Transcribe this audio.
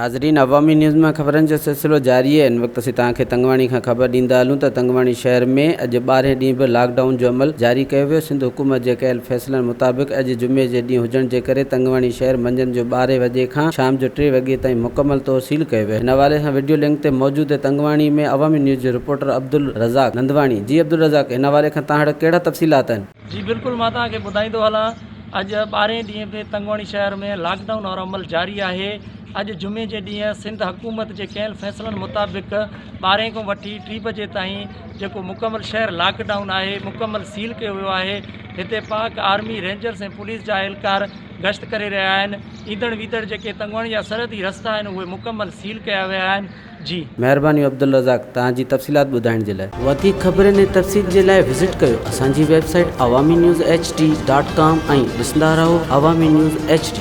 ناظرين عوامي نيوز مان خبرن جو سلسلو جاري آهي ان وقت اسين توهان کي تنگواڻي کان خبر ڏيندا هلون ته تنگواڻي شهر ۾ اڄ ٻارهين ڏينهن به لاڪ ڊائون جو عمل جاري ڪيو ويو سنڌ حڪومت جي ڪيل فيصلن مطابق اڄ جمعي جي ڏينهن هجڻ جي ڪري تنگواڻي شهر منجهند جو ٻارهين وڄي کان شام جو ٽي وڳي تائين مڪمل طور سيل ڪيو ويو هن حوالي سان وڊيو لنڪ تي موجود تنگواڻي ۾ عوامي نيوز جو رپورٽر عبدالرزاق نندواڻي جي عبدالرزاق هن حوالي کان توهان وٽ ڪهڙا تفصيلات آهن. جي بلڪل مان توهان کي ٻڌائيندو هلان اڄ ٻارهين ڏينهن به تنگواڻي شهر ۾ لاڪ ڊائون وارو عمل جاري آهي. اڄ جمعي جي ڏينهن سنڌ حڪومت جي ڪيل فيصلن مطابق ٻارهين کان وٺي ٽي بجي تائين جيڪو مڪمل شهر لاڪ ڊائون آهي مڪمل سيل ڪيو ويو آهي هتي پاڪ آرمي رينجرز ۽ پوليس جا اهلڪار گشت ڪري رهيا آهن ايندڙ ويندڙ جيڪي تنگواڻي جا سرحدي رستا آهن اهي مڪمل سيل ڪيا ويا آهن جي. مهرباني عبدالرزاق توهان جي تفصيلات ٻڌائڻ جي لاء. وڌيڪ خبرن ۽ تفصيل جي لاء وزٽ ڪيو اسان جي website Awami news H D dot com ۽ ڏسندا رهو عوامي نيوز ايڇ ڊي.